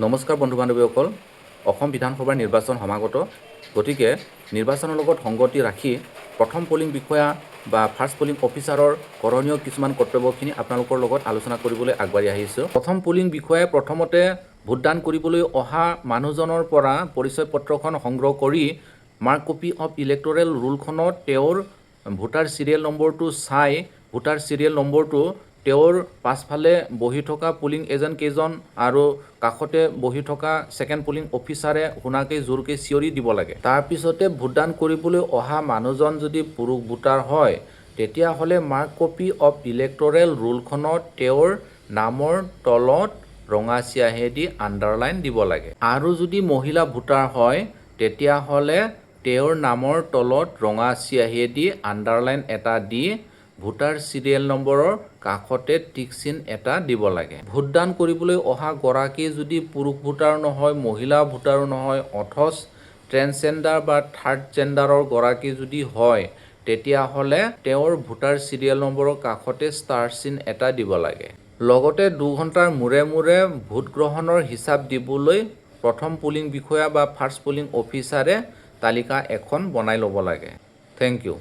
নমস্কাৰ বন্ধু বান্ধৱীসকল, অসম বিধানসভাৰ নিৰ্বাচন সমাগত। গতিকে নিৰ্বাচনৰ লগত সংগতি ৰাখি প্ৰথম পলিং বিষয়া বা ফাৰ্ষ্ট পলিং অফিচাৰৰ কৰণীয় কিছুমান কৰ্তব্যখিনি আপোনালোকৰ লগত আলোচনা কৰিবলৈ আগবাঢ়ি আহিছোঁ। প্ৰথম পলিং বিষয়াই প্ৰথমতে ভোটদান কৰিবলৈ অহা মানুহজনৰ পৰা পৰিচয় পত্ৰখন সংগ্ৰহ কৰি মাৰ্ক কপি অফ ইলেক্টৰেল ৰোলখনত তেওঁৰ ভোটাৰ চিৰিয়েল নম্বৰটো চাই ভোটাৰ চিৰিয়েল নম্বৰটো তেওঁৰ পাছফালে বহি থকা পুলিং এজেণ্ট কেইজন আৰু কাষতে বহি থকা ছেকেণ্ড পুলিং অফিচাৰে শুনাকৈ জোৰকৈ চিঞৰি দিব লাগে। তাৰপিছতে ভোটদান কৰিবলৈ অহা মানুহজন যদি পুৰুষ ভোটাৰ হয়, তেতিয়াহ'লে মাৰ্ক কপি অফ ইলেক্টৰেল ৰোলখনত তেওঁৰ নামৰ তলত ৰঙা চিয়াঁহীদি আণ্ডাৰলাইন দিব লাগে। আৰু যদি মহিলা ভোটাৰ হয়, তেতিয়াহ'লে তেওঁৰ নামৰ তলত ৰঙা চিয়াঁহীয়েদি আণ্ডাৰলাইন এটা দি ভোটাৰ চিৰিয়েল নম্বৰৰ কাষতে টিক চিন এটা দিব লাগে। ভোটদান কৰিবলৈ অহা গৰাকী যদি পুৰুষ ভোটাৰ নহয়, মহিলা ভোটাৰো নহয়, অথচ ট্ৰেন্সজেণ্ডাৰ বা থাৰ্ড জেণ্ডাৰৰ গৰাকী যদি হয়, তেতিয়াহ'লে তেওঁৰ ভোটাৰ চিৰিয়েল নম্বৰৰ কাষতে ষ্টাৰ চিন এটা দিব লাগে। লগতে 2 ঘণ্টাৰ মূৰে মূৰে ভোটগ্ৰহণৰ হিচাপ দিবলৈ প্ৰথম পুলিং বিষয়া বা ফাৰ্ষ্ট পুলিং অফিচাৰে তালিকা এখন বনাই ল'ব লাগে। Thank U.